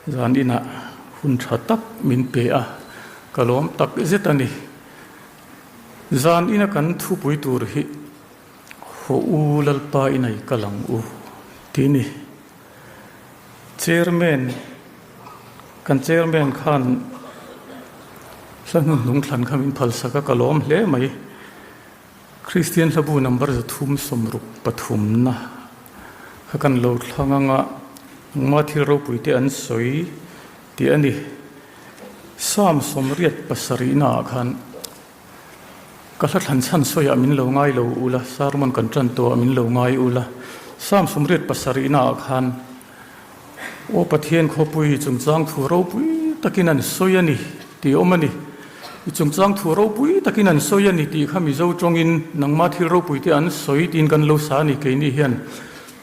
Zan inah hun tha tak min pe a, ka lawm tak zet a ni. Zan ina kan thupui tur hi Haw u Lalpa inai kal ang u tih a ni. Chairman, kan chairman khan hla hnuhnung thlan kha min phalsak a, ka lawm hle mai. Kristian hlabu number 363 na kha kan lo thlang anga engmah thil ropui te an sawi tih a ni. Psalm 87 na ah khan ka hla thlan chhan sawiah min lo ngai lo ula, sermon kan tan tawhah min lo ngai ula. Psalm 87 na ah khan Aw Pathian khawpui i chungchang thu ropui takin an sawi a ni tih a awm a ni. I chungchang thu ropui takin an sawi a ni tih kha Mizo tawngin nangmah thil ropui te an sawi tiin kan lo sa a ni. Keini hian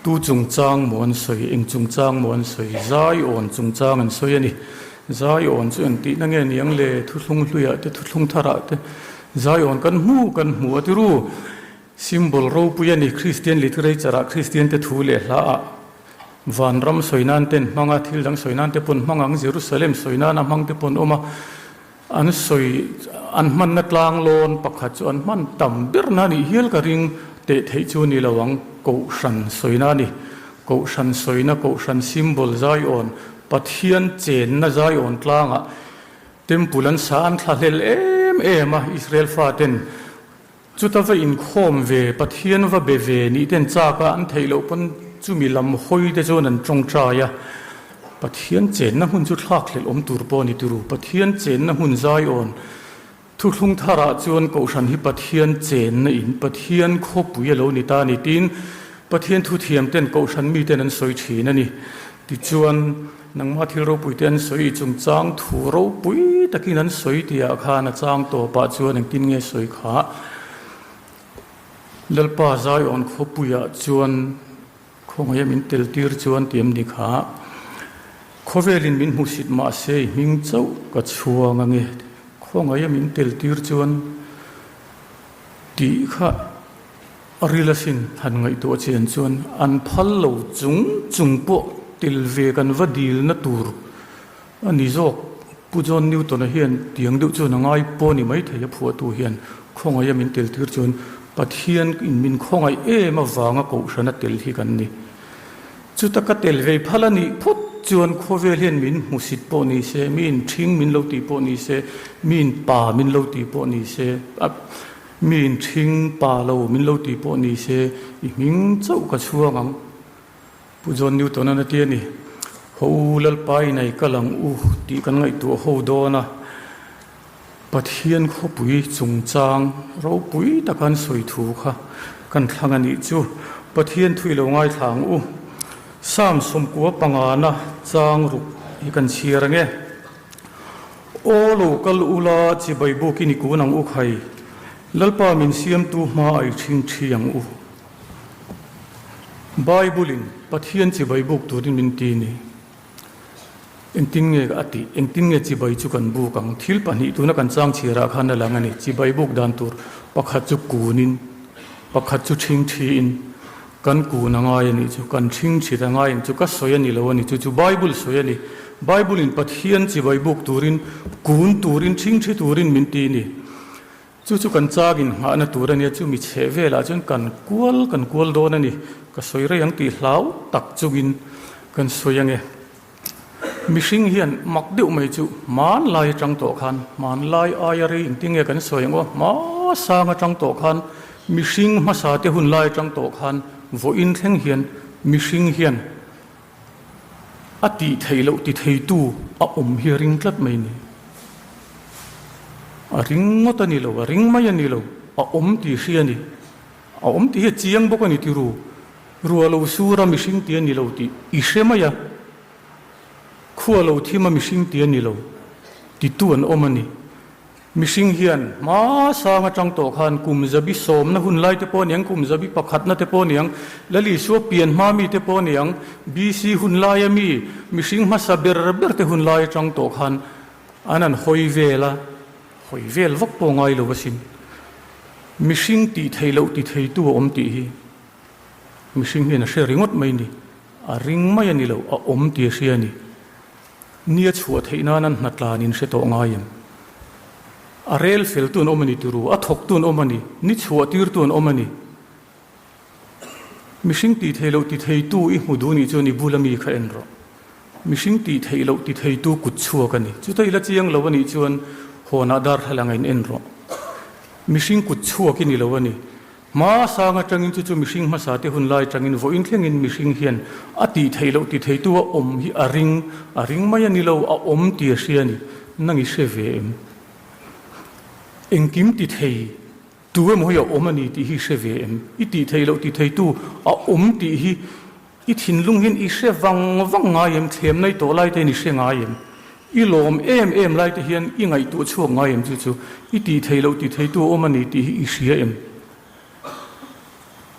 tu chungchang maw an sawi, eng chungchang maw an sawi, Zion chungchang an sawi a ni. Zion chu engtihna nge niang le, thuthlung hluiah te, thuthlung tharah te Zion kan hmu kan hmu a ti ru. Symbol ropui a ni, Kristian literature-ah Kristian te thu leh hlaah Vanram sawi nan ten hmang a, thil dang sawi nan te pawn hmang ang, Jerusalem sawi nana hmang te pawn awm a, an sawi an hmanna tlang lawn pakhat chu an hman tam ber na nih hial ka ring teh theih chu ni lo ang, Kohhran sawi na a ni. Kohhran sawina, Kohhran symbol Zion, Pathian chenna Zion tlangah Temple an sa an thlahlel em em a, Israel faten Chuta va inkhawm ve, Pathian va be ve nih ten chak a, an theih loh pawn chumi lam hawi te chuan an tawngtai a. Pathian chenna hmun chu thlak hlelh awm tur pawh a ni turu. Pathian chenna hmun Zion thuthlung tharah chuan Kohhran hi Pathian chenna in, Pathian khawpui a lo ni ta a ni tiin Pathian thuthiam ten Kohhran miten an sawi thin a ni. Tichuan. Nangmah thil ropui te an sawi i chungchang thu ropui takin an sawi tihah khan a chang tawpah chuan engtin nge sawi kha? Lalpa Zion khawpuiah chuan khawngaih min tel tir chuan ti em ni kha? Khawvelin min hmusit mahse i hming chauh ka chhuang ange, khawngaih min tel tir chuan tih kha A ril asin han ngaihtuah chian chuan an phal lo chung chung pawh tel ve kan va dilna tur a ni zawk. Pu John Newton-a hian tiang deuh chuan a ngai pawh a ni maithei a phuahtu hian khawngaih a min tel tir chuan Pathian in min khawngaih em avanga kohhran a tel hi kan ni. Chuta ka tel ve phal a nih phawt chuan khawvel hian min hmusit pawh ni se, miin ṭhing min lo tih pawh ni se, miin pa min lo tih pawh ni se, Mi in ṭhing pa lo min lo tih pawh ni se, i hming chauh ka chhuang ang. Pu John Newton-a'n a ti a ni. Ho u Lalpa in ei kal ang u tih kan ngaihtuah ho dawn a. Pathian khawpui chungchang ropui taka an sawi thu kha kan thlang a nih chu. Pathian thu i lo ngaithla ang u. Psalm 95na chang ruk hi kan chhiar ang e. Aw lo kal ula chibai buk i ni kun ang u khai, Lalpa min siamtu hma a i ṭhing ṭhi ang u. Bible-in Pathian chibai buk turin min ti ni. Engtin nge a tih? Engtin nge chibai chu kan buk ang? Thil pahnih tuna kan chang chhiarah khan a lang a ni. Chibai buk dan tur pakhat chu kunin, pakhat chu ṭhing ṭhiin kan kun a ngai a nih chu, kan ṭhing ṭhit a ngai ang chu, ka sawi a ni lo a ni chu, chu Bible sawi a ni. Bible-in Pathian chibai buk turin, kun turin, ṭhing ṭhi turin min ti a ni. Chu chu kan chagin nghahna tur a nia, chu mi chheh velah chuan kan kual kan kual dawn a ni. Ka sawi rei ang tih hlau tak chungin kan sawi ang e. Mihring hian mak deuh mai chu hmanlai atang tawh khan, hmanlai aia rei engtin nge kan sawi ang aw, hmasang atang tawh khan, mihring hmasa te hun lai atang tawh khan vawiin thleng hian mihring hian a tih theih loh ti theitu a awm hi a ring tlat mai ni. A ring ngawt a ni lo, a ring mai a ni lo, a awm tih hria a ni. A awm tih hi a chiang bawk a ni ti ru. Rua lo sur a mihring ti a ni lo tih i hre mai a, khua lo thim a mihring ti a ni lo titu an awm a ni. Mihring hian hma sang atang tawh khan kum zabi sawmna hun lai te pawh a niang, kum zabi pakhatna te pawh a niang, Lalisua pian hma mi te pawh a niang, BC hun laia mi mihring hmasa ber ber te hun lai atang tawh khan an han hawi vel a, hawi vel vak pawh ngai lo asin. Mihring tih theih loh ti theitu a awm tih hi. Mihring hian a hre ringawt mai ni, a ring mai a ni lo, a awm tih a hria a ni. Ni a chhuah theih nan an hnatlan in hre tawh ngai em? A rel feltu an awm a ni turu, a thawktu an awm a ni, ni chhuah tirtu an awm a ni. Mihring tih theih loh ti theitu i hmu duh nih chuan i bula mi kha en rawh. Mihring tih theih loh ti theitu kut chhuak a ni. Chuta i la chiang lo a nih chuan hawnah darthlalang in en rawh. Mihring kut chhuak i ni lo a ni. Hma sang atangin chu chu mihring hmasa te hun lai atangin vawiin thlengin mihring hian a tih theih loh ti theitu a awm hi a ring, a ring mai a ni lo, a awm ti a hria a ni. Nang i hre ve em? Engkim ti thei tu emaw hi a awm a ni tih hi i hre ve em? I tih theih loh ti theitu a awm tih hi I thinlung hian i hre vang vang ngai em? Thlem nai tawh lai te hian i hre ngai em? I lawm em em lai te hian i ngaihtuah chhuak ngai em chu chu i tih theih loh ti theitu a awm a ni tih hi i hria em?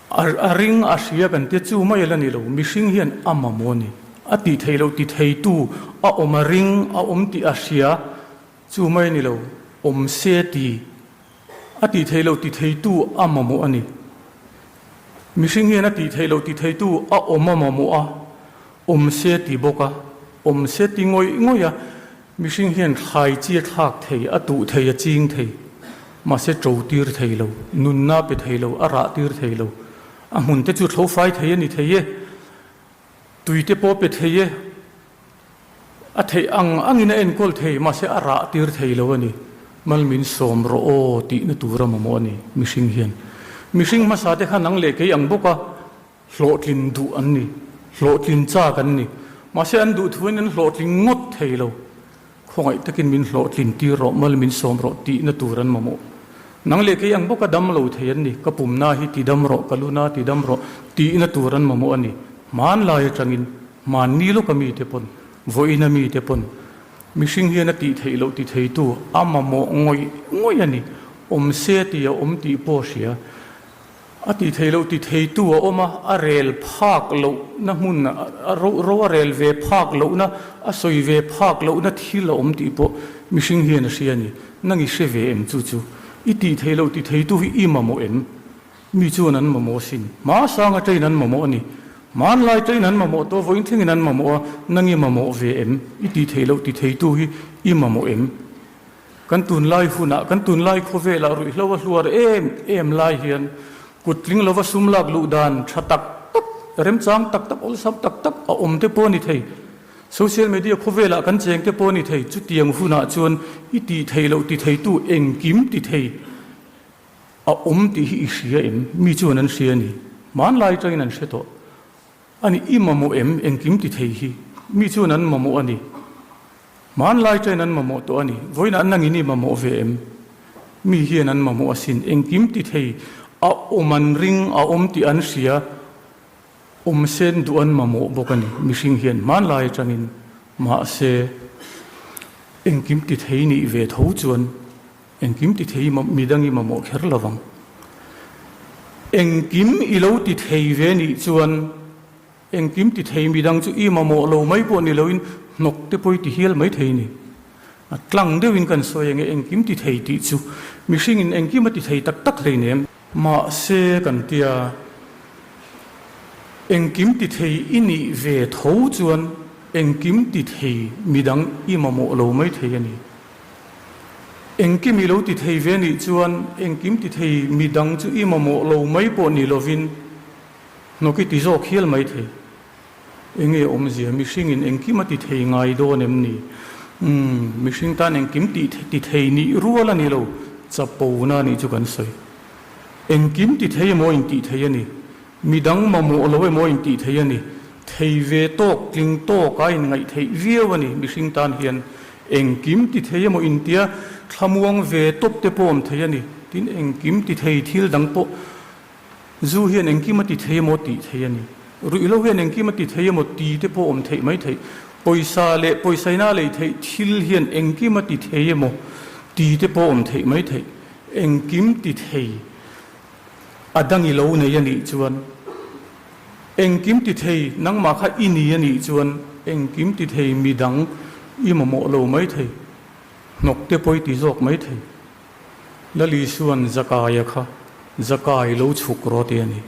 A a ring a hria kan tia chu mai a la ni lo, mihring hian a mamawh a ni. A tih theih loh ti theitu a awm a ring a awm tih a hria chu mai a ni lo, awm se ti A tih theih loh ti theitu a mamawh a ni. Mihring hian a tih theih loh ti theitu a awm a mamawh a, awm se ti bawk a, awm se ti ngawih ngawih a, mihring hian thlai chi a thlak thei, a tuh thei, a ching thei, mahse to tir thei lo, nunna pe thei lo, a rah tir thei lo. A hmun te chu thlo fai thei a ni thei e, tui te pawh pe thei e, A theih ang angin a enkawl thei, mahse a rah tir thei lo a ni. Mal min sawm rawh aw tihna tur a mamawh a ni mihring hian. Mihring hmasa te kha nang leh kei ang bawka hlawhtlin duh an ni, hlawhtlin chak an ni. Mahse an duh thuin an hlawhtling ngawt thei lo. Khawngaih takin min hlawhtlin tir rawh, mal min sawm rawh tihna tur an mamawh. Nang leh kei ang bawka dam lo thei an ni, ka pumna hi ti dam rawh, ka luna ti dam rawh tihna tur an mamawh a ni. Hmanlai atangin Hmanni lawka mite pawn, vawiina mite pawn mihring hian a tih theih loh ti theitu a mamawh ngawih ngawih a ni. Awm se tih a awm tih pawh a hria. A tih theih loh ti theitu a awm a, a rel phak lohna hmun, a ro ro a rel ve phak lohna, a sawi ve phak lohna thil a awm tih pawh mihring hian a hria a ni. Nang i hre ve em chu chu? I tih theih loh ti theitu hi i mamawh em? Mi chuan an mamawh asin. Hma sanga train an mamawh a ni. Hmanlai train an mamawh tawh vawiin thlengin an mamawh a, nang i mamawh ve em? I ti thei loh ti theitu hi i mamawh em? Kan tunlai hunah, kan tunlai khawvelah ruihhlo a hluar em em lai hian kut tling lova sum lak luh dan tha tak tak, remchang tak tak, awlsam tak tak a awm te pawh a ni thei. Social media khawvelah kan cheng te pawh a ni thei. Chutiang hunah chuan i tih theih loh ti theitu engkim ti thei. A awm tih hi i hria em? Mi chuan an hria a ni. Hmanlai atangin an hre tawh. A ni, i mamawh em? Engkim ti thei hi. Mi chuan an mamawh a ni. Hmanlai atangin an mamawh tawh a ni. Vawiinah nangin i mamawh ve em? Mi hian an mamawh asin. Engkim ti thei a awm an ring, a awm tih an hria. Awm sen duh an mamawh bawk a ni. Mihring hian hmanlai atangin mahse engkim ti thei nih ve tho chuan Engkim ti thei midang i mamawh kher lo vang. Engkim i lo ti thei ve nih chuan engkim ti thei midang chu i mamawh lo mai pawh ni loin hnawk te pawh i ti hial mai thei ni. A tlang deuhin kan sawi ang e, engkim ti thei tih chu mihringin engkim a ti thei tak tak hleinem. Mahse kan tia, engkim ti thei i nih ve tho chuan engkim ti thei midang i mamawh lo mai thei a ni. Engkim i lo ti thei ve nih chuan engkim ti thei midang chu i mamawh lo mai pawh ni lovin hnawk i ti zawk hial mai thei. Enge awmzia? Mihringin engkim a ti thei ngai dawn em ni? Umm, mihring tan engkim tih ti thei nih rual a ni lo, chapona nih chu kan sawi. Engkim ti thei emaw intih thei a ni. Midang mamawh lo emaw intih thei a ni. Thei ve tawk, tling tawk a inngaih theih viau a ni mihring tan hian. Engkim ti thei emaw intia thlamuang ve tawp te pawh awm thei a ni. Tin, engkim ti thei thil dang pawh zu hian engkim a ti thei emaw tih thei a ni. Ruihhlo hian engkim a ti thei emaw ti te pawh awm theih mai theih. Pawisa leh pawisaina lei theih thil hian engkim a ti thei emaw ti te pawh awm theih mai theih. Engkim ti thei A dang i lo nei a nih chuan engkim ti thei nangmah kha i ni a nih chuan engkim ti thei midang i mamawh lo mai thei, hnawk te pawh i ti zawk mai thei. Lal Isua'n Zakaia kha Zakai lo chhuk rawh ti a ni.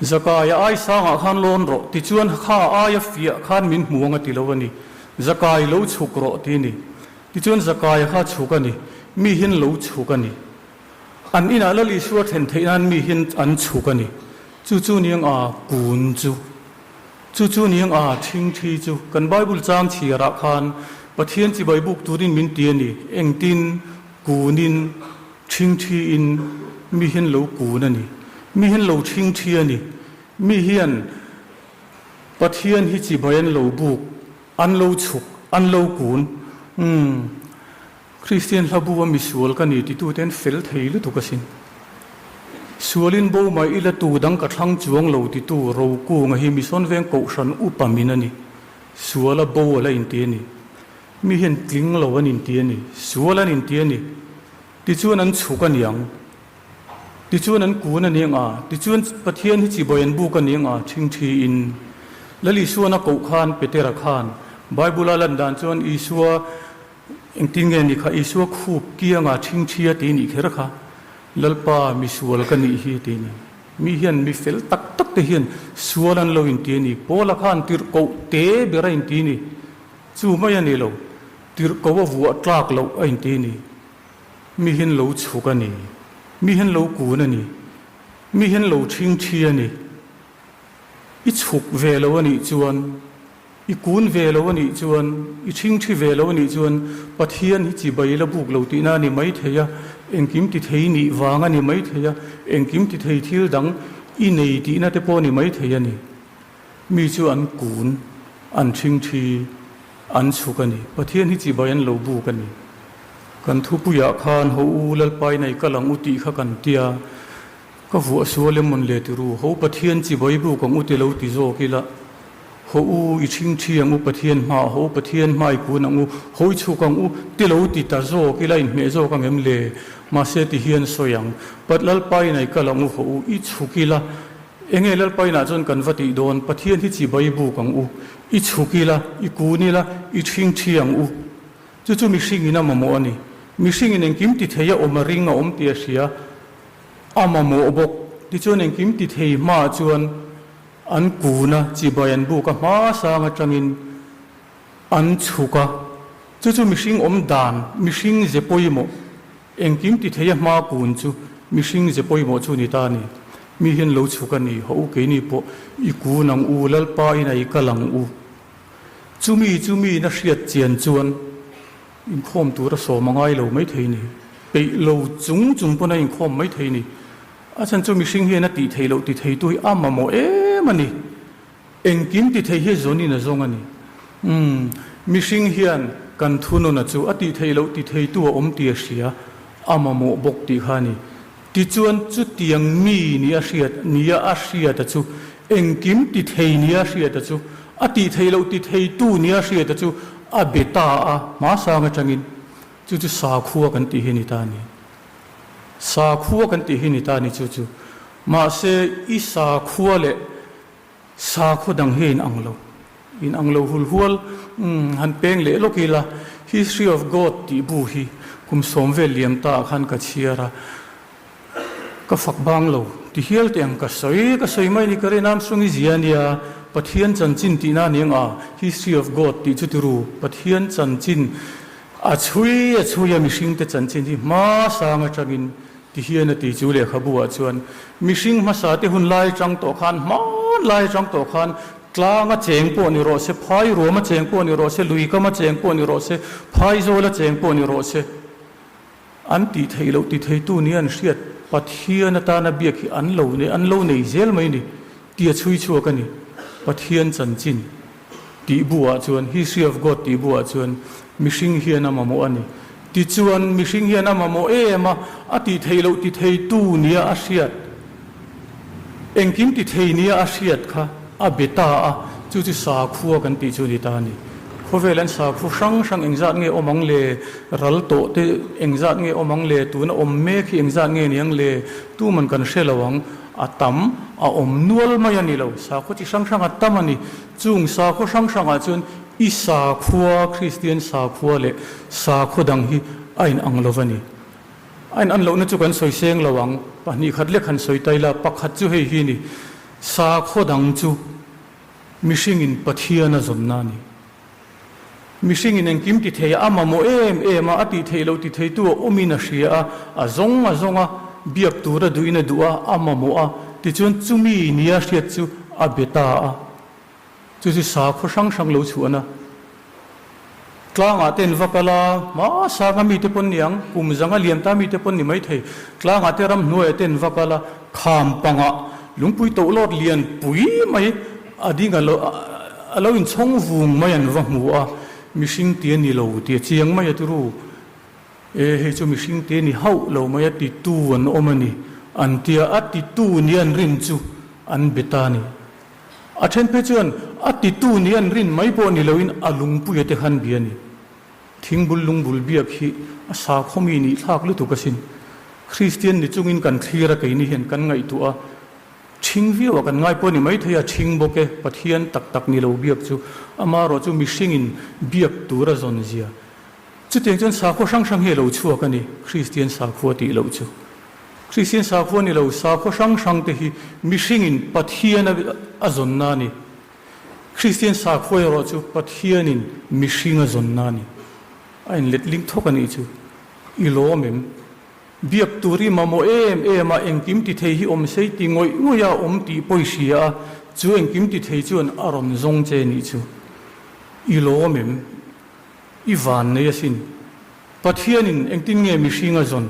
Zakaia ai sangah khan lawn rawh tichuan kha aia fiah khan min hmu ang a ti lo a ni. Zakai lo chhuk rawh ti ni. Tichuan Zakaia kha chhuk a ni. Mi hian lo chhuk a ni. An inah Lal Isua thlen theih nan mi hian an chhuk a ni. Chu chu niang a kun chu. Chu chu niang a thingthi chu. Kan Bible chang chhiarah khan Pathian chibai buk turin min ti a ni. Engtin kunin thingthi in mi hian lo kun a ni. Mi hian lo thingthi a ni. Mi hian Pathian hi chibai an lo buk, an lo chhuk, an lo kun. Umm. Kristian hlabu a misual ka ni titute an fel thei lutuk asin. Sualin bo mai ila tu dang ka thlang chuang lo titu Rokunga hi Mission Veng Kohhran upa min a ni. Suala bo a la inti a ni. Mi hian tling lo an inti a ni. Sual an inti a ni. Tichuan an chhuk a niang. Tichuan an kun a niang a. Tichuan Pathian hi chibai an buk a niang a, ṭhingṭhi in. Lal Isuan a koh khan Petera khan Bible a lan dan chuan Isua Engtin nge ni kha Isua khup kianga ṭhingṭhia ti nih kher kha Lalpa mi sual ka nih hi ti ni. Mi hian mi fel tak tak te hian sual an lo inti a ni. Paula khan tirhkoh te ber a inti ni. Chu mai a ni lo, tirhkoh a vuah tlak loh a inti ni. Mi hian lo chhuk a ni. Mi hian lo kun a ni. Mi hian lo ṭhingṭhi a ni. I chhuk ve lo a nih chuan I kun ve lo a nih chuan, i ṭhingṭhi ve lo a nih chuan Pathian hi chibai la buk lo tihna a ni mai thei a, engkim ti thei nih vang a ni mai thei a, engkim ti thei thil dang i nei tihna te pawh a ni mai thei a ni. Mi chu an kun, an ṭhingṭhi, an chhuk a ni. Pathian hi chibai an lo buk a ni. Kan thupuiah khan ho u Lalpa in a i kal ang u tih kha kan tia. Ka vuah sual em mawn le ti ru, ho Pathian chibai buk ang u ti lo ti zawk ila, ho u i ṭhingṭhi ang u Pathian hmaah, ho Pathian hma i kun ang u, ho i chhuk ang u ti lo ti ta zawk ila inhmeh zawk ang em le? Mahse ti hian sawi ang, Pat Lalpa in ai kal ang u, ho u i chhuk ila, enge Lalpa inah chuan kan va tih dawn, Pathian hi chibai buk ang u, i chhuk ila, i kun ila, i ṭhingṭhi ang u. Chu chu mihringin a mamawh a ni. Mihringin engkim ti thei a awm a ring a awm tih a hria. A mamawh bawk. Tichuan engkim ti thei hmaah chuan an kun a, chibai an buk a, hma sang atangin an chhuk a. Chu chu mihring awm dan, mihring ze pawimawh, engkim ti thei a hma kun chu mihring ze pawimawh chu ni ta a ni. Mi hian lo chhuk a ni, haw u keini pawh i kun ang u, Lalpa in a i kal ang u. Chumi chu miin a hriat chian chuan inkhawm tur a sawm a ngai lo maithei ni. Peih lo chung chung pawn a inkhawm maithei ni. A chhan chu mihring hian a tih theih loh ti theitu hi a mamawh em a ni. Engkim ti thei hi zawnin a zawng a ni. Umm, mihring hian kan thununa chu a tih theih loh ti theitu a awm tih a hria, a mamawh bawk tih kha a ni. Tichuan chutiang mi nia hriat nia a hriata chu, engkim ti thei nia hriata chu, a tih theih loh ti theitu nia hriata chu a be ta a, hmasang atangin chu chu sakhua kan tih hi a ni ta a ni. Sakhua kan tih hi a ni ta a ni chu chu. Mahse i sakhua leh Sakhaw dang hi a inang lo. Inang lo hul hual, umm, han peng leh lawk ila, History of God tih bu hi kum sawm vel liam ta ah khan ka chhiar a, ka fak bang lo ti hial teh ang ka sawi ka sawi mai ni ka rin Armstrong i zia ania, Pathian chanchin tihna a ni ang a, History of God tih chu ti ru, Pathian chanchin a chhui a chhui a mihringte chanchin hi hmasang atangin Ti hian a ti chu lehkhabu ah chuan mihring hmasa te hun lai atang tawh khan hman lai atang tawh khan tlang a cheng pawh ni rawh se, phai ruam a cheng pawh ni rawh se, lui kam a cheng pawh ni rawh se, phai zawl a cheng pawh ni rawh se, an tih theih loh ti theitu nia an hriat Pathian atana biak hi an lo nei an lo nei zel mai ni tia chhui chhuak a ni. Pathian chanchin. Tih buah chuan, History of God tih buah chuan mihring hian a mamawh a ni. Tichuan, mihring hian a mamawh em a, a tih theih loh ti theitu nia a hriat, engkim ti thei nia a hriat kha a be ta a, chu chu sakhua kan tih chu a ni ta a ni. Khawvel an sakhua hrang hrang engzat nge awm ang le, ral tawh te engzat nge awm ang le, tuna awm mek hi engzat nge ni ang le, tuman kan hre lo ang, a tam, a awm nual mai a ni lo, sakhua chi hrang hrang a tam a ni. Chung sakhua hrang hrangah chuan i sakhua, Kristian sakhua leh sakhua dang hi a inang lo va ni. A inan lohna chu kan sawi seng lo ang, pahnih khat lek han sawi ta ila, pakhat chu hei hi ni, sakhua dang chu mihringin Pathian a zawnna a ni. Mihringin engkim ti thei a, a mamawh em em a, a tih theih loh ti theitu a awmin a hria a, a zawng a zawng a, biak tur a duhin a duh a, a mamawh a, tichuan chumi nia hriat chu a be ta a. Chu chu sakhaw hrang hrang lo chhuahna tlangah te an va kal a, hmasanga mite pawn ni ang, kum zanga liam ta mite pawn ni maithei, tlangah te ramhnuaiah te an va kal a, kham pangah lungpui tohlawt lian pui mai a ding a lo a lo inchhawng vung mai an va hmu a, mihring ti a ni lo ti a chiang mai a turu. E hei chu mihring te ni hauh lo mai a titu an awm a ni an tia, a titu ni an rin chu an be ta a ni. A then phei chuan a titu ni an rin mai pawh ni loin a lungpuia te khan bia a ni. Thingbul lungbul biak hi a sakhaw mi nih thlak lutuk asin. Kristian ni chungin kan thlir a keini hian kan ngaihtuah a, ṭhing viau a kan ngai pawh ni maithei a ṭhing bawk e, Pathian tak tak ni lo biak chu amaherawh chu mihringin biak tur a zawn zia. Chutiang chuan sakhua hrang hrang hi a lo chhuak a ni, Kristian sakhua tih loh chu. Kristian sakhua ni lo, sakhua hrang hrang te hi mihringin Pathian a zawnna a ni. Kristian sakhua erawh chu Pathianin mihring a zawnna a ni. A inletling thawk a nih chu. I lawm em? Biak tur i mamawh em em a, engkim ti thei hi awm sei ti ngawih ngawih a awm tih pawi hria a, chu engkim ti thei chuan a rawn zawng che nih chu. I lawm em? I van nei asin. Pathianin engtin nge mihring a zawn?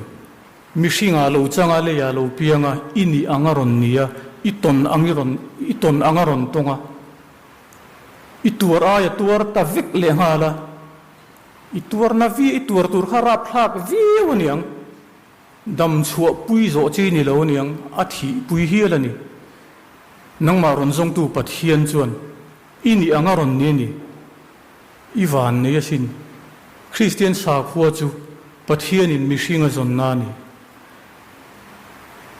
Mihringah lo changa leiah lo pianga i nih ang a rawn ni a, i tawn ang i rawn i tawn ang a rawn tawng a. I tuar ai a tuar ta vek leh nghal a. I tuarna vi i tuar tur kha rapthlak viau a niang. Dam chhuah pui zawh chi ni lo a niang, a thih pui hial a ni. Nangmah rawn zawngtu Pathian chuan i nih ang a rawn ni a ni. I van nei asin. Kristian sakhua chu Pathianin mihring a zawnna a ni.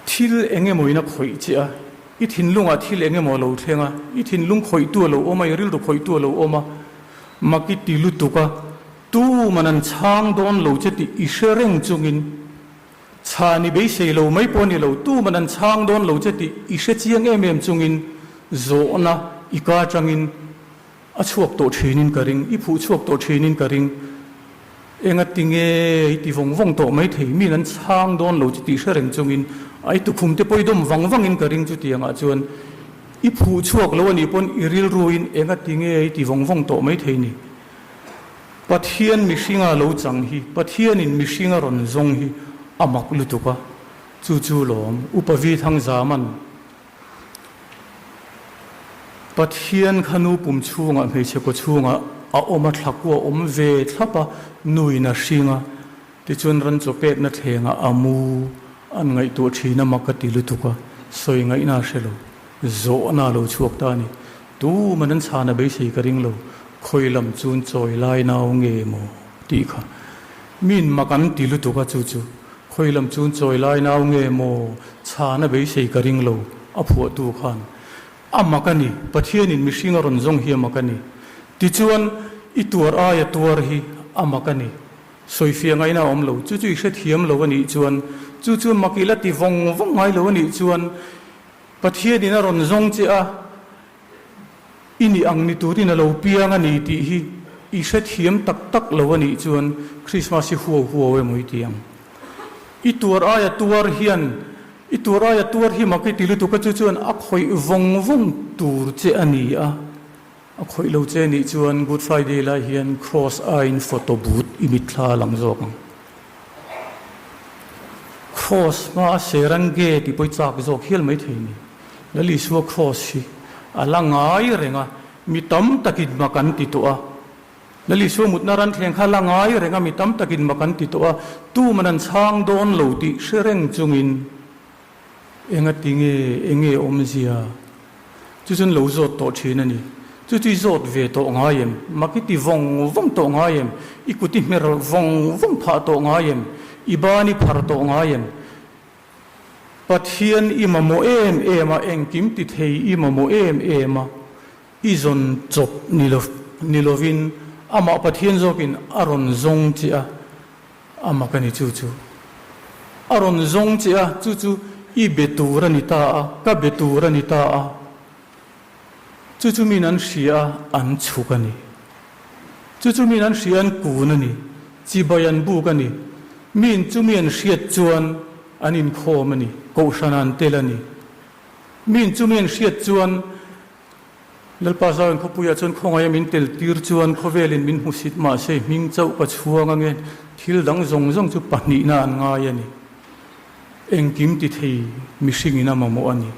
Thil eng emaw in a khawih che a, i thinlungah thil eng emaw a lo thleng a, i thinlung khawihtu a lo awm a, i rilru khawihtu a lo awm a, mak i ti lutuk a, tuman an chhang dawn lo che tih i hre reng chungin, chhan i beisei lo mai pawh a ni lo, tuman an chhang dawn lo che tih i hre chiang em em chungin zawhna i ka atangin A chhuak tawh thinin ka ring, i phuh chhuak tawh thinin ka ring. Enga tinge i ti vawng vawng tawh mai thei, min an chhang dawn lo chu tih hre reng chungin a i tukhum te pawh i dawm vang vangin ka ring chutiangah chuan i phuh chhuak lo a nih pawn i rilruin enga tinge i ti vawng vawng tawh mai thei ni. Pathian mihringa lo chang hi, Pathianin mihringa rawn zawng hi a mak lutuk a, chu chu lawm Upa Vithangzaman Pathian kha nu pum chhungah hmeichhe kaw chhungah a awm a, thlakua a awm ve thlap a, nuin a hring a, tichuan ran chaw pekna thlengah a mu an ngaihtuah thin a, mak a ti lutuk a, sawi ngaihna a hre lo, zawhna a lo chhuak ta a ni. Tuman an chhan a beisei ka ring lo, khawi lam chun chawi lai nau nge maw tih kha. Min mak an ti lutuk a chu chu Khawi lam chun chawi lai nau nge maw chhan a beisei ka ring lo, a phuahtu khan. A mak a ni, Pathianin mihring a rawn zawng hi a mak a ni. Tichuan, i tuar aia tuar hi a mak a ni. Sawifiah ngaihna a awm lo, chu chu i hrethiam lo a nih chuan, chu chu mak i la ti vawng vawng ngai lo a nih chuan, Pathianin a rawn zawng che a, I nih ang ni turin a lo piang a ni tih hi i hrethiam tak tak lo a nih chuan Krismas hi huau huau emaw i ti ang. I tuar aia tuar hian i tuar aia tuar hi mak i ti lutuk a chu chuan a khawih vawng vawng tur che a ni a. A khawih lo che nih chuan Good Friday lai hian Cross aiin photo booth i mitthla a lang zawk ang. Cross hma a ser an ge tih pawh i chak zawk hial maithei ni. Lal Isua Cross hi a la ngai reng a, mi tam takin mak an ti tawh a. Lal Isua mutna ran thleng kha a la ngai reng a, mi tam takin mak an ti tawh a, tuman an chhang dawn lo tih hre reng chungin enga ti nge, enge awmzia chu chuan lo zawt tawh thin a ni. Chu chu i zawt ve tawh ngai em? Mak i ti vawng vawng tawh ngai em? I kut i hmer vawng vawng phah tawh ngai em? I ban i phar tawh ngai em? Pathian i mamawh em em a, engkim ti thei i mamawh em em a, i zawn chawp ni lo ni lovin amah Pathian zawkin a rawn zawng che a, a mak a ni chu chu. A rawn zawng che a, chu chu i be tur a ni ta a, ka be tur a ni ta a, chu chu min an hria a, an chhuk a ni. Chu chu miin an hria an kun a ni, chibai an buk a ni. Miin chumi an hriat chuan an inkhawm a ni, kohhran an tel a ni. Miin chumi an hriat chuan Lalpa Zion khawpuiah chuan khawngaih a min tel tir chuan khawvelin min hmusit mahse hming chauh ka chhuang ange, thil dang zawng zawng chu pahnihna an ngai a ni. Engkim ti thei mihringin a mamawh a ni.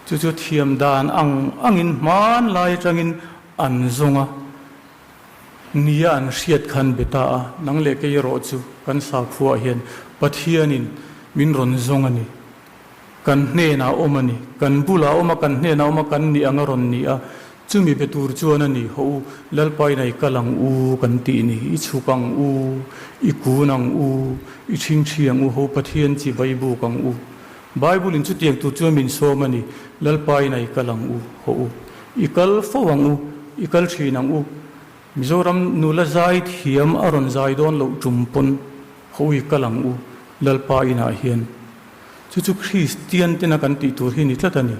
Chu chu thiam dan ang angin hmanlai atangin an zawng a, nia an hriat khan be ta a, nang leh kei erawh chu kan sakhuaah hian Pathianin min rawn zawng a ni. Kan hnenah awm a ni. Kan bulah awm a, kan hnenah awm a, kan nih ang a rawn ni a. Chumi be tur chuan a ni, Haw u, Lalpa in a i kal ang u kan tih ni. I chhuk ang u, i kun ang u, i ṭhingṭhi ang u, ho Pathian chi vai buk ang u. Bible in chutiang tur chuan min sawm a ni, Lalpa in a i kal ang u, haw u. I kal fo ang u, i kal ṭhin ang u. Mizoram nula zai thiam a rawn zai dawn loh ṭum pawn, haw u i kal ang u, Lalpa inah hian. Chu chu Kristian tena kan tih tur hi ni tlat a ni.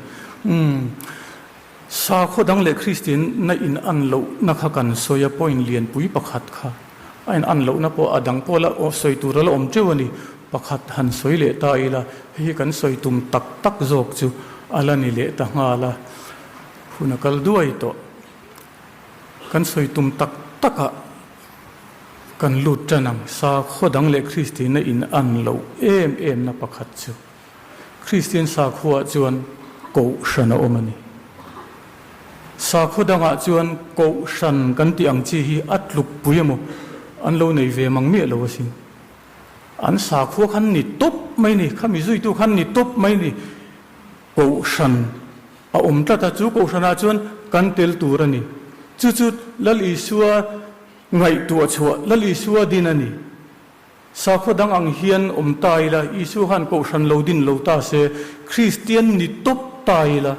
Umm. Sakhaw dang leh Kristianna in an lohna kha kan sawi a, point lianpui pakhat kha. A in an lohna pawh a dang pawh la sawi tur a la awm teuh a ni. Pakhat han sawi leh ta ila, hei hi kan sawi tum tak tak zawk chu a la ni leh ta nghal a. Hun a kal duai tawh. Kan sawi tum tak takah kan lut tan ang. Sakhaw dang leh Kristianna in an loh em emna pakhat chu Kristian sakhuaah chuan kohhran a awm a ni. Sakhaw dangah chuan kohhran kan tih ang chi hi a tlukpui emaw an lo nei ve mang miah lo asin. An sakhua khan ni tawp mai ni, khami zuitu khan ni tawp mai ni. Kohhran a awm tlat a, chu kohhranah chuan kan tel tur a ni. Chu chu Lal Isua ngaihtuah chhuah, Lal Isua din a ni. Sakhaw dang ang hian awm ta ila, Isua khan kohhran lo din lo ta se, Kristian ni tawp ta ila,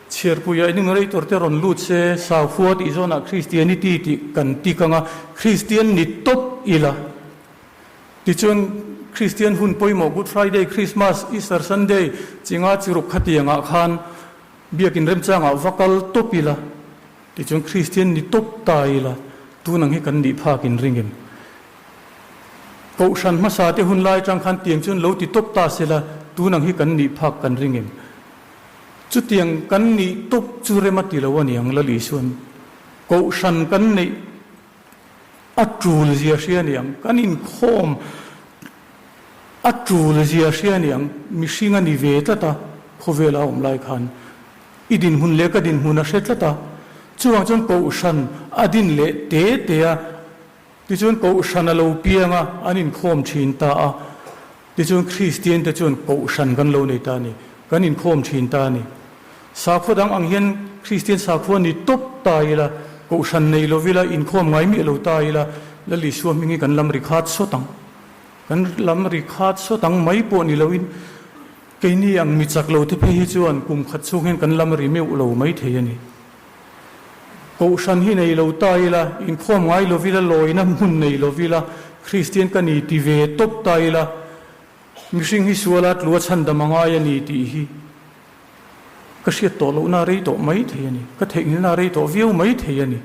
chhiarpuia enumerator te rawn lut se, sakhua tih zawnah Christianity tih kan tik anga, Kristian ni tawp ila. Tichuan, Kristian hun pawimawh Good Friday, Christmas, Easter Sunday chinga chiruk khatiangah khan biakin remchangah va kal tawp ila. Tichuan Kristian ni tawp ta ila, tun ang hi kan nih phak in ringin. Kohhran hmasa te hun lai atang khan tiang chuan lo ti tawp ta sela, tun ang hi kan nih phak kan ringin. Chutiang kan nih tawp chu rem a ti lo a niang Lal Isuan. Kohhran kan neih a tul zia hria niang, kan inkhawm a tul zia hria niang, mihring a ni ve tlat a khawvela a awm lai khan. I dinhmun leh ka dinhmun a hre tlat a, chuvang chuan kohhran a din leh te te a, tichuan kohhran a lo piang a, an inkhawm thin ta a, tichuan Kristian te chuan kohhran kan lo nei ta a ni, kan inkhawm thin ta a ni. Sakhaw dang ang hian Kristian sakhua ni tawp ta ila, kohhran nei lo ila, inkhawm ngai miah lo ta ila, Lal Isua hming hi kan lam ri khat sawt ang. Kan lam ri khat sawt ang mai pawh ni loin, Keini ang mi chak lo te phei hi chuan kum khat chhung hian kan lam ri meuh lo mai thei a ni. Kohhran hi nei lo ta ila, inkhawm ngai lo ila, lawina hmun nei lo ila, Kristian ka ni ti ve tawp ta ila, mihring hi suala tlua chhandam a ngai a ni tih hi ka hriat tawh lohna rei tawh mai thei a ni. Ka theihnghilhna rei tawh viau mai thei a ni.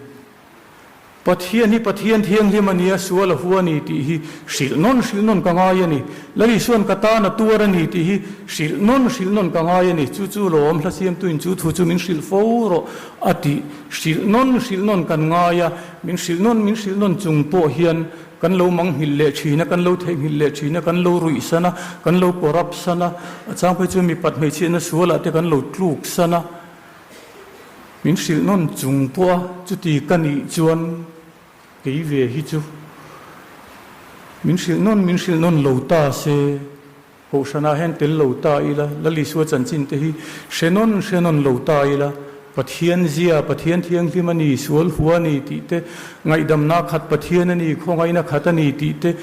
Pathian hi Pathian thianghlim a nia, sual a hu a ni tih hi hrilh nawn hrilh nawn ka ngai a ni. Lal Isuan ka tan a tuar a ni tih hi hrilh nawn hrilh nawn ka ngai a ni. Chu chu lawm hla siamtuin chu thu chu min hrilh fo rawh a tih hrilh nawn hrilh nawn kan ngai a. Min hrilh nawn min hrilh nawn chung pawh hian kan lo manghilh leh thin a, kan lo theihnghilh leh thin a, kan lo ruih san a, kan lo corrupt san a, a chang phei chu mipat hmeichhiatna sualah te kan lo tluk san a. Min hrilh nawn chung pawh a, chuti ka nih chuan kei ve hi chu min hrilh nawn min hrilh nawn lo ta se, Kohhranah hian tel lo ta ila, Lal Isua chanchin te hi hre nawn hre nawn lo ta ila, Pathian zia, Pathian thianghlim a ni, sual hua a ni tih te, ngaihdamna khat Pathian a ni, khawngaihna khat a ni tih te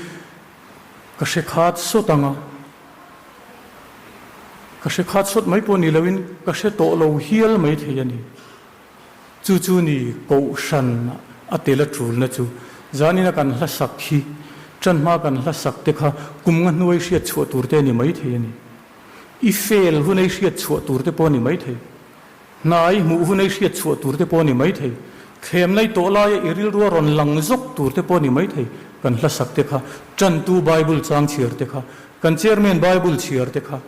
ka hre khat sawt ang a. Ka hre khat sawt mai pawh ni loin ka hre tawh lo hial mai thei a ni. Chu chu ni Kohhran a tel a tulna chu. Zanina kan hla sak hi tan hma kan hla sak te kha kum nga hnuai hriat chhuah tur te a ni mai thei a ni. I fail hunei hriat chhuah tur te pawh a ni mai thei. Hnai hmuh hunei hriat chhuah tur te pawh a ni mai thei. Thlemna i tawh laia i rilrua rawn lang zawk tur te pawh a ni maithei. Kan hlasak te kha, tantu Bible chang chhiar te kha, kan chairman Bible chhiar te kha,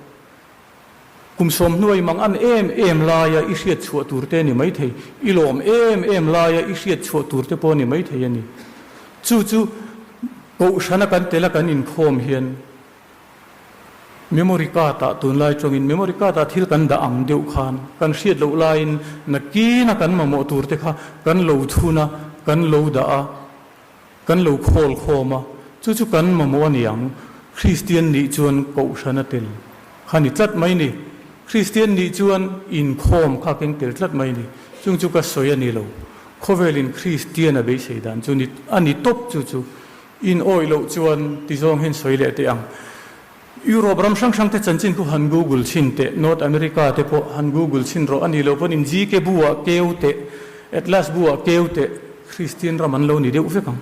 kum sawmhnuai mang an em em laia i hriat chhuah tur te a ni maithei, i lawm em em laia i hriat chhuah tur te pawh a ni maithei a ni. Chu chu Kohhrana kan tel a kan inkhawm hian Memory card ah tunlai tawngin memory card ah thil kan dah ang deuh khan kan hriat loh laiin nakina kan mamawh tur te kha kan lo thun a, kan lo dah a, kan lo khawl khawm a, chu chu kan mamawh a ni ang. Kristian nih chuan kohhran a tel kha ni tlat mai ni. Kristian nih chuan inkhawm kha keng tel tlat mai ni. Chung chu ka sawi a ni lo. Khawvelin Kristian a beisei dan chu ni a ni tawp chu chu. In awih loh chuan ti zawng hian sawi leh teh ang. Europe ram hrang hrang te chanchin khu han google chhin teh, North America te pawh han google chhin rawh a nih loh pawn in GK bu ah keu teh, Atlas bu ah keu teh, Kristian ram an lo ni deuh vek ang.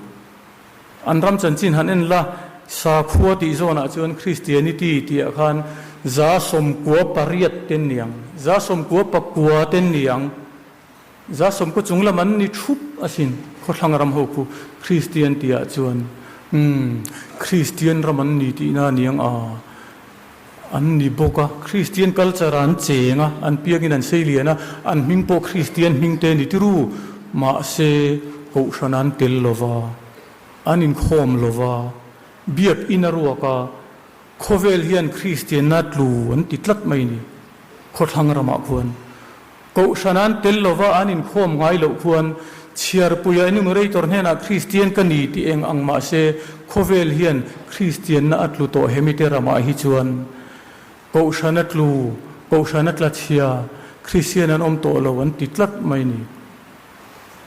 An ram chanchin han en la, sakhua tih zawnah chuan Christianity tih ah khan 98 ten ni ang, 99 ten ni ang. 90 chung lam an ni thup asin, khawthlang ram ho khu Kristian tihah chuan umm Kristian ram an ni tihna a ni ang a, an ni bawk a, Kristian culture ah an cheng a, an piangin an sei lian a, an hming pawh Kristian hming te a ni tiru, mahse Kohhran an tel lo va, an inkhawm lo va, biak in a ruak a, khawvel hian Kristianna tlu an ti tlat mai ni, khawthlang ramah khuan. Kohhran an tel lova an inkhawm ngai loh khuan chhiarpuia enumerator hnenah Kristian ka ni tih eng ang mah se khawvel hian Kristianna a tlu tawh hemite ramah hi chuan Kohhran a tlu, Kohhran a tla chhia, Kristian an awm tawh lo an ti tlat mai ni.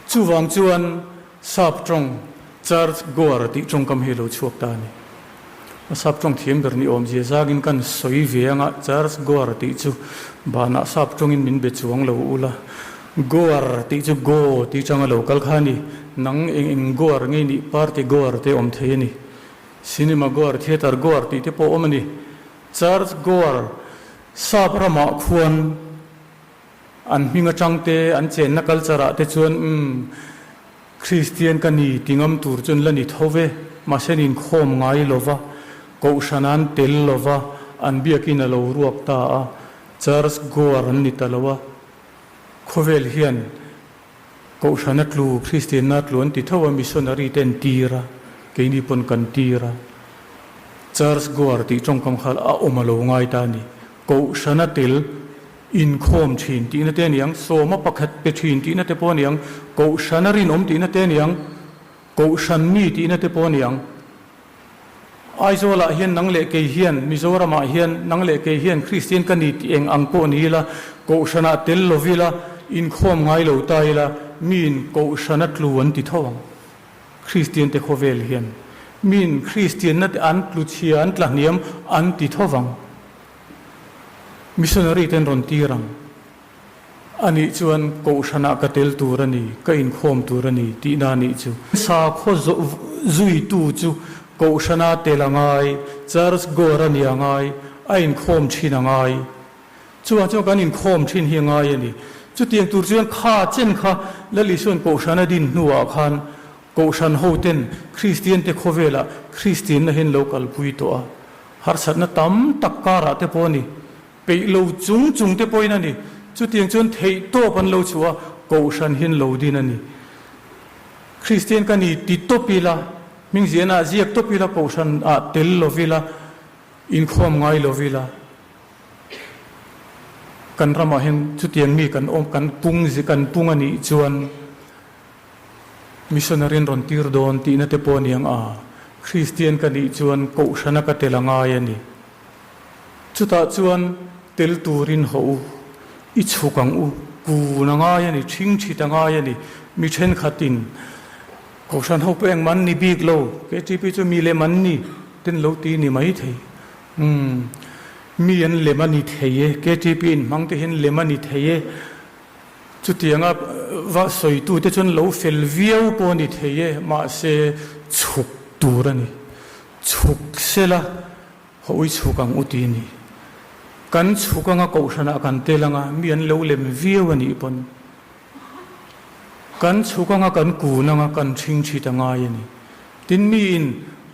Chuvang chuan Sap tawng Church goer tih tawngkam hi a lo chhuak ta a ni. A sap tawng thiam ber ni awmzia zangin kan sawi ve anga Church goer tih chu banah sap tawngin min be chuang lo ula. Goer tih chu go tih changa lo kal kha a ni. Nang eng eng goer ngei nih party goer te awm thei a ni. Cinema goer, theatre goer tih te pawh awm a ni. Church goer sap ramah khuan An hming atang te, an chenna culture ah te chuan umm Kristian ka ni ti ngam tur chuan la ni tho ve, mahse an inkhawm ngai lo va, Kohhran an tel lo va, an biakin a lo ruak ta a, Church goer an ni ta lo a, khawvel hian Kohhran a tlu, Kristianna a tlu an ti tho a, missionary te an tir a, keini pawn kan tir a, Church goer tih tawngkam kha a awm a lo ngai ta a ni, Kohhran a tel Inkhawm thin tihna te a ni ang, sawma pakhat pe thin tihna te pawh a ni ang, Kohhran a rinawm tihna te a ni ang, Kohhran mi tihna te pawh a ni ang. Aizawlah hian nang leh kei hian, Mizoramah hian nang leh kei hian Kristian ka ni tih eng ang pawh ni ila, Kohhranah tel lo ila, inkhawm ngai lo ta ila, miin Kohhran a tlu an ti tho ang. Kristian te khawvel hian miin Kristianna te an tlu chhia, an tla hniam an ti tho vang. Missionary ten rawn tir ang. Anih chuan Kohhranah ka tel tur a ni, ka inkhawm tur a ni tihna anih chu. Sakhaw zuitu chu Kohhrana tel a ngai, Church goer a ni a ngai, a inkhawm thin a ngai. Chuvang chuan kan inkhawm thin hi a ngai a ni. Chutiang tur chuan kha chen kha Lal Isua'n Kohhrana din hnuah khan Kohhran hoten Kristiante khawvelah Kristianna hian lo kalpui tawh a. Harsatna tam tak karah te pawh a ni. Peih lo chung chung te pawhin a ni. Chutiang chuan theih tawp an lo chhuah a, Kohhran hian lo din a ni. Kristian ka ni ti tawp ila, hmingziahna ah ziak tawp ila, Kohhran ah tel lo ila, inkhawm ngai lo ila, kan ramah hian chutiang mi kan awm, kan pung, kan pung a nih chuan, Missionary an rawn tir dawn tihna te pawh a ni ang a, Kristian ka nih chuan Kohhrana ka tel a ngai a ni. Chutah chuan tel turin hawh u, i chhuk ang u, kun a ngai a ni, ṭhingṭhit a ngai a ni. Mi ṭhenkhatin Kohhran ho pawh engmah an ni bik lo, KTP chu mi lem an ni ten lo ti ni mai thei. Umm, mi an lem a ni thei e, KTP inhmang te hian lem a ni thei e. Chutianga va sawitute chuan lo fel viau pawh a ni thei e, mahse chhuk tur a ni. Chhuk sela hawi chhuk ang u ti ni. Kan chhuk anga kohhranah kan tel anga mi an lo lem viau a nih pawn. Kan chhuk anga kan kun anga kan ṭhingṭhit a ngai a ni. Tin miin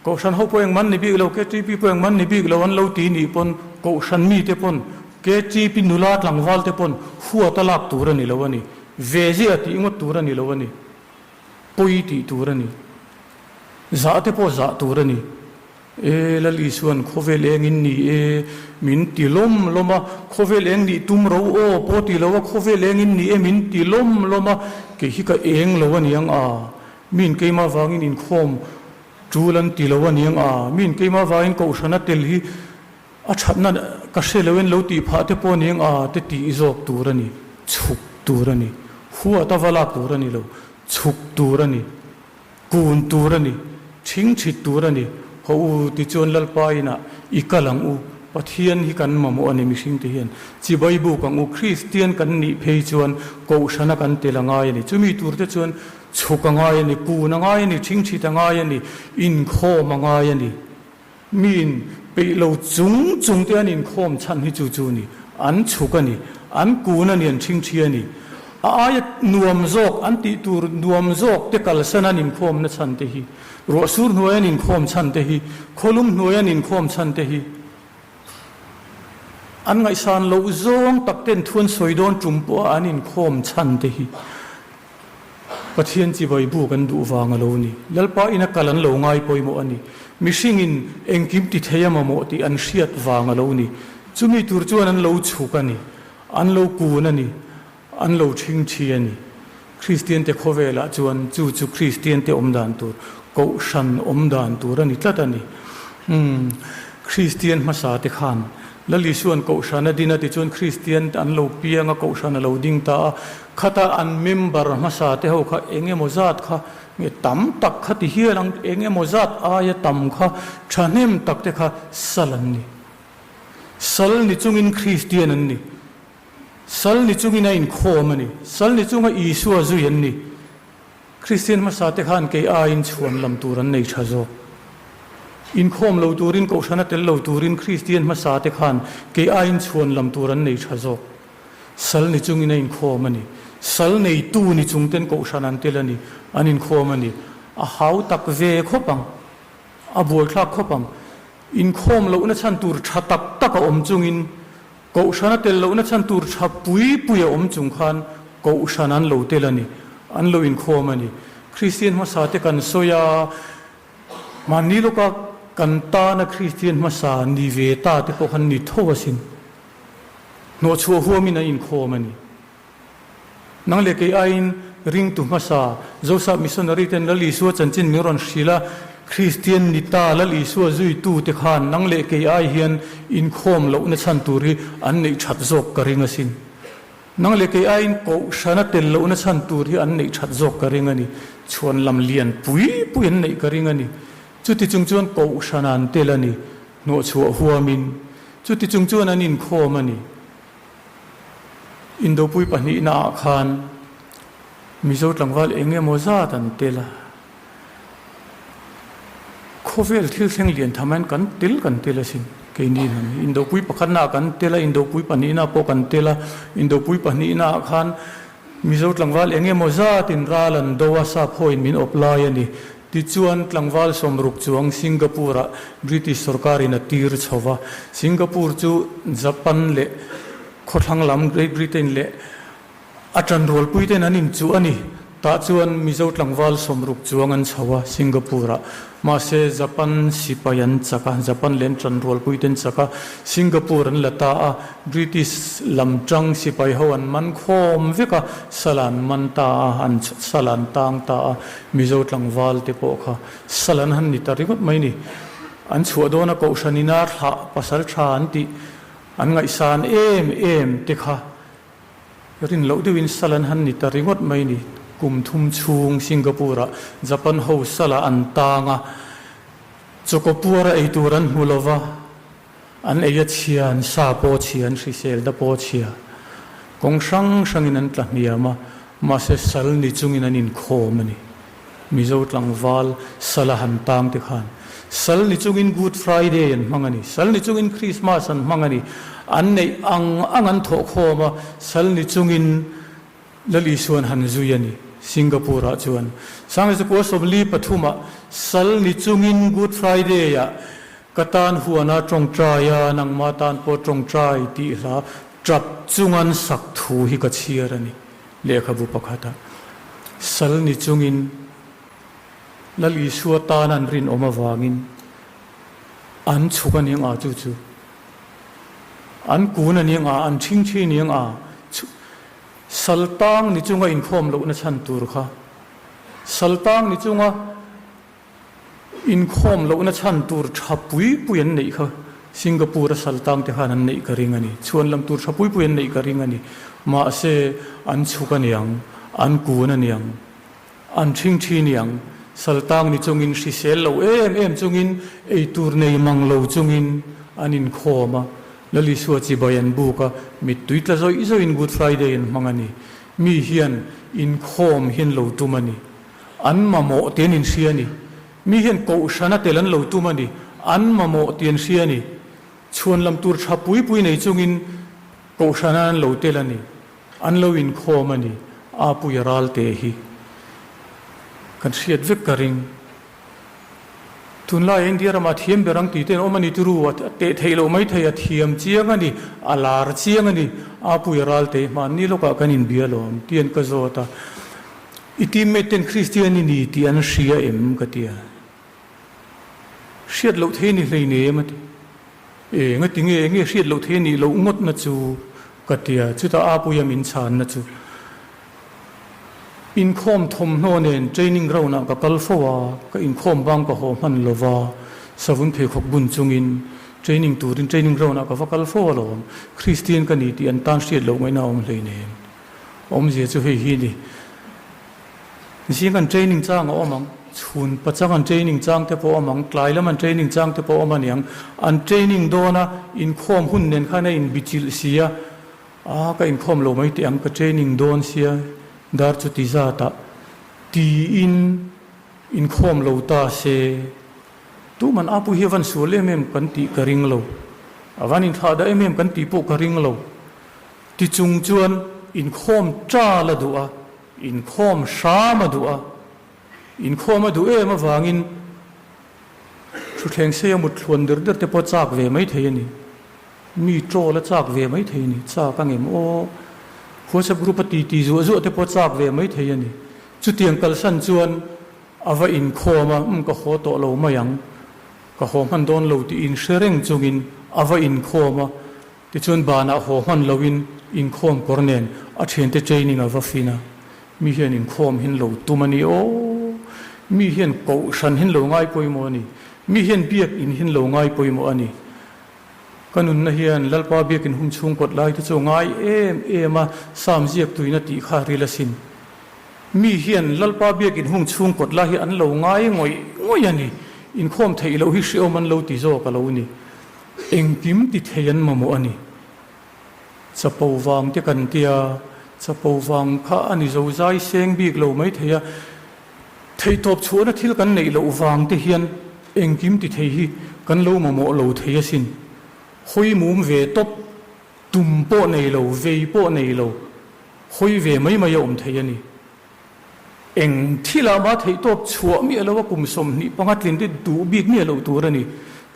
Kohhran ho pawh engman ni bik lo, KTP pawh engman ni bik lo an lo ti nih pawn Kohhran mite pawn KTP nula tlangval te pawn huat a lak tur a ni lo a ni. Ve ziah tih ngawt tur a ni lo a ni. Pawi tih tur a ni. Zah te pawh zah tur a ni. E Lal Isuan khawvel eng in ni e, min ti lawm lawm a, khawvel eng nih tum ro aw pawh ti lo a, khawvel eng in ni e min ti lawm lawm a, kei hi ka eng lo a niang a, min keimah vangin inkhawm tul an ti lo a niang a, min keimah vangin kohhran a tel hi a thatna ka hre lo in lo tih phah te pawh a niang a te tih zawk tur a ni, chhuk tur a ni, huat a va lak tur a ni lo, chhuk tur a ni. Kun tur a ni, ṭhingṭhit tur a ni. Haw u, tichuan Lalpa inah i kal ang u. Pathian hi kan mamawh a ni mihringte hian. Chibai buk ang u, Kristian kan nih phei chuan Kohhrana kan tel a ngai a ni. Chumi turte chuan chhuk a ngai a ni, kun a ngai a ni, ṭhingṭhit a ngai a ni, inkhawm a ngai a ni. Miin peih lo chung chung te an inkhawm chhan hi chu chu ni. An chhuk a ni. An kun a ni, an ṭhingṭhi a ni. A aia nuam zawk, an tih tur nuam zawk te kalsan an inkhawmna chhan te hi, ruahsur hnuai an inkhawm chhan te hi, khawlum hnuai an inkhawm chhan te hi, an ngaihsan loh zawng tak ten thu an sawi dawn tum pawha an inkhawm chhan te hi, Pathian chibai bu kan duh vang a lo ni. Lalpa ina kal an lo ngai pawimawh a ni. Mihringin engkim ti thei a mamawh tih an hriat vang a lo ni. Chumi tur chuan an lo chhuk a ni. An lo kun a ni. An lo ṭhingṭhi a ni. Kristiante khawvelah chuan chu chu Kristiante awm dan tur, Kohhran awm dan tur a ni tlat a ni. Umm, Kristian hmasa te khan Lal Isua'n Kohhran a din a tichuan Kristian an lo piang a, Kohhran a lo ding ta a. Khata an member hmasa te ho kha eng emaw zat kha nge tam tak kha ti hial ang, eng emaw zat aia tam kha thahnem tak te kha sal an ni. Sal ni chungin Kristian an ni. Sal ni chungin a inkhawm a ni. Sal ni chunga Isua zui an ni. Kristian hmasa te khan kei aiin chhuan lam tur an nei tha zawk. Inkhawm lo turin, Kohhrana tel lo turin Kristian hmasa te khan kei aiin chhuan lam tur an nei tha zawk. Sal ni chungin a inkhawm a ni. Sal neitu ni chung ten Kohhran an tel a ni, an inkhawm a ni. A hau tak ve khawp ang. A buaithlak khawp ang. Inkhawm lohna chhan tur tha tak tak a awm chungin Kohhran a tel lohna chhan tur tha pui pui a awm chung khan Kohhran an lo tel a ni, an lo inkhawm a ni. Kristian hmasa te kan sawi a, mahni lawka kan tana Kristian hmasa ni ve ta te pawh khan ni tho asin. Hnawhchhuah huamin an inkhawm a ni. Nang leh kei aiin ringtu hmasa Joseph Missionary ten Lal Isua chanchin min rawn hrilh a, Kristian ni ta Lal Isua zuitu te khan nang leh kei ai hian inkhawm lohna chhan tur hi an neih that zawk ka ring asin. Nang leh kei aiin Kohhrana tel lohna chhan tur hi an neih that zawk ka ring a ni. Chhuan lam lian pui pui an neih ka ring a ni. Chuti chung chuan Kohhrana an tel a ni. Hnawhchhuah huamin. Chuti chung chuan an inkhawm a ni. Indopui pahnihnaah khan Mizo tlangval eng emaw zat an tel a, khawvel thil thleng lian tham hian kan tel kan tel asin keini hnam hi. Indopui pakhatnaah kan tel a, Indopui pahnihnaah pawh kan tel a, Indopui pahnihnaah khan Mizo tlangval eng emaw zatin ral an do a, sap hawiin min awp lai a ni. Tichuan, tlangval sawmruk chuang Singapore-ah British sorkarin a tir chho va. Singapore chu Japan leh khawthlang lam Great Britain leh a ṭanrualpuite'n an inchuh a ni. Tah chuan Mizo tlangval sawmruk chuang an chho a Singapore-ah. Mahse, Japan sipai an chak a, Japan leh an ṭanrualpuite an chak a, Singapore an la ta a, British lam ṭang sipai ho an man khawm vek a, sal an man ta a, an sal an tang ta a, Mizo tlangval te pawh kha sal an han ni ta ringawt mai ni. An chhuah dawn a Kohhran ina thlah pasal ṭha an tih an ngaihsan em em te kha Rin loh deuhin sal an han ni ta ringawt mai ni. Kum thum chhung Singapore-ah Japan ho salah an tang a, chawkawpuara ei tur an hmu lo va, an ei a chhia, an sa pawh a chhia, an hrisel da pawh a chhia. Kawng hrang hrangin an tla hniam a, mahse sal ni chungin an inkhawm a ni. Mizo tlangval sala han tang te khan sal ni chungin Good Friday an hmang a ni, sal ni chungin Christmas an hmang a ni, an neih ang ang an thawh khawm a, sal ni chungin Lal Isuan han zui a ni. Singapore-ah chuan. 1943 ah sal ni chungin Good Friday-ah ka tan huana tawngtai a, nangmah tan pawh tawngtai tih hla tap chungan sak thu hi ka chhiar a ni, lehkhabu pakhatah. Sal ni chungin Lal Isua tan an rinawm avangin an chhuk a ning a, chu chu an kun a ning a, an ṭhingṭhi ning a, sal tang ni chunga inkhawm lohna chhan tur kha, sal tang ni chunga inkhawm lohna chhan tur ṭha pui pui an neih kha Singapore-a sal tang te khan an neih ka ring a ni, chhuan lam tur ṭha pui pui an neih ka ring a ni, mahse an chhuk a niang, an kun a niang. An ṭhingṭhi niang, saltang ni chungin hrisel lo em em chungin eitur nei mang lo chungin an inkhawm a, Lal Isua chibai an buk a, mittui tla zawih zawihin Good Friday an hmang a ni. Mi hian inkhawm hi an lo tum a ni. An mamawh tih an inhria a ni. Mi hian kohhrana tel an lo tum a ni. An mamawh tih an hria a ni. Chhuan lam tur ṭha pui pui nei chungin kohhrana an lo tel a ni. An lo inkhawm a ni, Apuia ralte hi kan hriat vek ka ring. Tunlaia India ramah thiam ber ang tih te an awm a ni turu, a teh theih loh mai thei, a thiam chiang a ni, a lar chiang a ni, Apuia ralte hi hmanni lawkah kan inbia alawm tih an ka zawt a, I teammate ten Kristian i ni tih an hria em? ka ti a. Hriat loh thei ni hlei nem a ti. E, ngati nge, enge hriat loh thei nih loh ngawtna chu ka ti a, chutah Apuia min chhanna chu inkhawm thawmhnaw nen training ground ah ka kal fo a, ka inkhawm bang ka haw hman lo va, savun pheikhawk bun chungin training turin training ground ah ka va kal fo alawm, Kristian ka ni tih an tan hriat loh ngaihna a awm hlei nem. Awmzia chu hei hi ni. Zing an training chang a awm ang, chhun pachang an training chang te pawh a awm ang, tlai lam an training chang te pawh a awm a niang. An training dawn a, inkhawm hun nen khan a inbichilh si a, a ka inkhawm lo mai teh ang, ka training dawn sia, dar chu ti zat ah tiin inkhawm lo ta se, tuman a pu hi a van sual em em kan tih ka ring lo, a van inthlah dah em em kan tih pawh ka ring lo. Tichung chuan inkhawm tal a duh a, inkhawm hram a duh a, inkhawm a duh em avangin thutthleng seia mut thluan der der te pawh chak ve mai thei a ni. Mi troll a chak ve mai thei a ni, chak ang em aw? WhatsApp group a titi zuah zuah te pawh chak ve mai thei a ni. Chutiang kalsan chuan a va inkhawm a, umm ka haw tawh lo mai ang, ka haw hman dawn lo tih inhre reng chungin a va inkhawm a, Tichuan banah haw hman loin inkhawm kawr nen a thiante training a va fin a, mi hian inkhawm hin lo tum a ni aw, mi hian kohhran hin lo ngai pawimawh a ni, mi hian biakin hin lo ngai pawimawh a ni. Ka nunna hian Lalpa biakin hum chhung kawt lai te chu ngai em em a, Sam ziak tuina tih kha ril asin. Mi hian Lalpa biakin hung chhung kawt lai hi an lo ngai ngawih ngawih a ni, inkhawm theih loh hi hreawm an lo ti zawk a lo ni. Engkim ti thei an mamawh a ni. Chapo vang te kan tia, chapo vang kha a ni zo zai seng bik lo mai thei a. Theihtawp chhuahna thil kan neih loh vang te hian engkim ti thei hi kan lo mamawh lo thei asin. Hawi mum ve tawp, tum pawh nei lo, vei pawh nei lo, hawi ve mai mai a awm thei a ni. Eng thilah mah theihtawp chhuah miah lo a kum 25 tlin te duh bik miah loh tur a ni.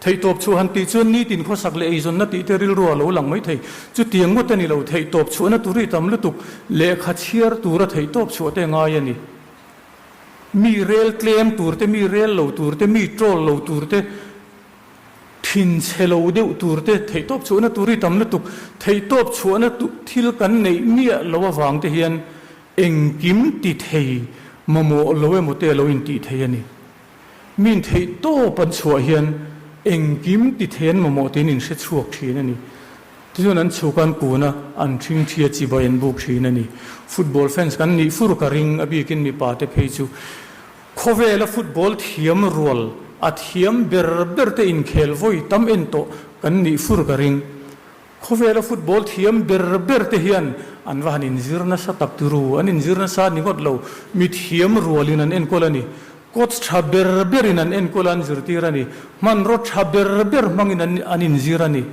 Theihtawp chhuah han tih chuan nitin khawsak leh eizawnna tih te rilru a lo lang mai thei. Chutiang ngawt a ni lo, theihtawp chhuahna tur hi tam lutuk, lehkha chhiar tura theihtawp chhuah te ngai a ni. Mi rel tlem tur te, mi rel lo tur te, mi troll lo tur te, Thinchhe lo deuh tur te, theihtawp chhuahna tur hi tam lutuk, theihtawp chhuahna thil kan neih miah lo avang te hian engkim ti thei mamawh lo emaw te a lo intih thei a ni. Min theihtawp an chhuah hian engkim ti thei an mamawh tiin inhre chhuak thin a ni. Tichuan an chhuk an kun a, an ṭhingṭhi a chibai an buk thin a ni. Football fans kan nih fur ka ring, a bikin mipa te phei chu Khawvela football thiam rual a thiam ber ber te inkhel vawi tam en tawh kan nih fur ka ring. Khawvela football thiam ber ber te hian an va han inzir nasa tak turu, an inzir nasa ni ngawt lo, mi thiam rualin an enkawl a ni. Coach tha ber berin an enkawl a an zirtir a ni. Hmanraw tha ber ber hmangin an inzir a ni.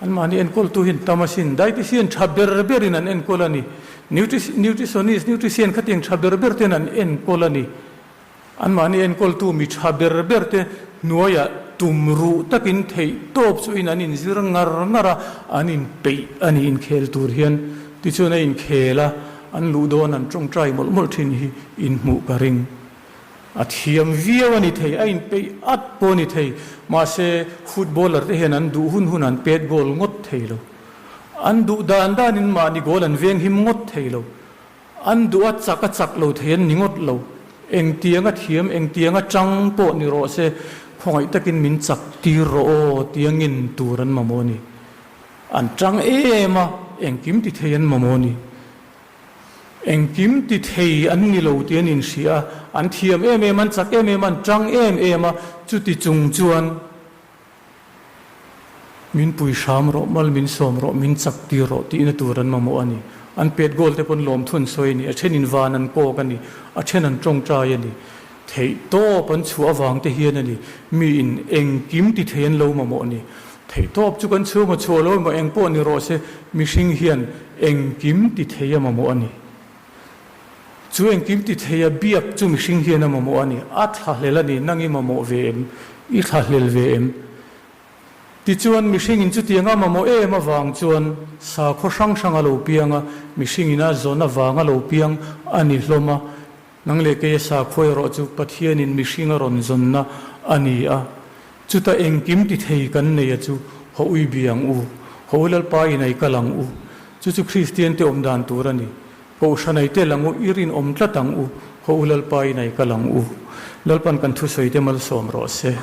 Anmahni enkawltu hian tam asin, dietitian tha ber berin an enkawl a ni. Nutritionist, nutritian khatiang tha ber ber ten an enkawl a ni. Anmahni enkawltu mi tha ber ber te hnuaiah tum ruh takin theih tawp chuin an inzir ngar ngar a, an inpeih a ni inkhel tur hian. Tichuan a inkhel a, an luh dawn an tawngtai mawlh mawlh thin hi inhmuh ka ring. A thiam viau a ni thei, a inpeih at pawh a ni thei. Mahse, footballer te hian an duh hun hun an pet goal ngawt thei lo. An duh dan danin mahni goal an veng him ngawt thei lo. An duh a chak a chak lo thei an ni ngawt lo. Engtiang a thiam, engtiang a chang pawh ni rawh se, khawngaih takin min chak tir rawh aw tiangin tur an mamawh a ni. An chang em a, engkim ti thei an mamawh a ni. Engkim ti thei an ni lo tih an inhria a, an thiam em em, an chak em em, an tang em em a, chuti chung chuan min pui hram rawh, mal min sawm rawh, min chak tir rawh tihna tur an mamawh a ni. An pet goal te pawn lawmthu an sawi a ni, a thenin van an kawk a ni, a then an tawngtai a ni. Theih tawp an chhuah avang te hian a ni, miin engkim ti thei an lo mamawh a ni. Theih tawp chu kan chhung a chhuah lo emaw eng pawh ni rawh se, mihring hian engkim ti thei a mamawh a ni. Chu engkim ti thei a biak chu mihring hian a mamawh a ni. A thlahlel a ni, nang i mamawh ve em? I thlahlel ve em? Tichuan, mihringin chutiang a mamawh em avang chuan sakhaw hrang hrang a lo piang a, mihringin a zawn avang a lo piang a ni hlawm a. Nang leh keia sakhua erawh chu Pathianin mihring a rawn zawnna a ni a, chuta engkim ti thei kan nei a chu haw ui bi ang u, haw u Lalpa in ei kal ang u. Chu chu Kristian te awm dan tur a ni. Kohhran ei tel ang u, i rinawm tlat ang u, haw u Lalpa in ei kal ang u. Lalpan kan thusawi te malsawm rawh se.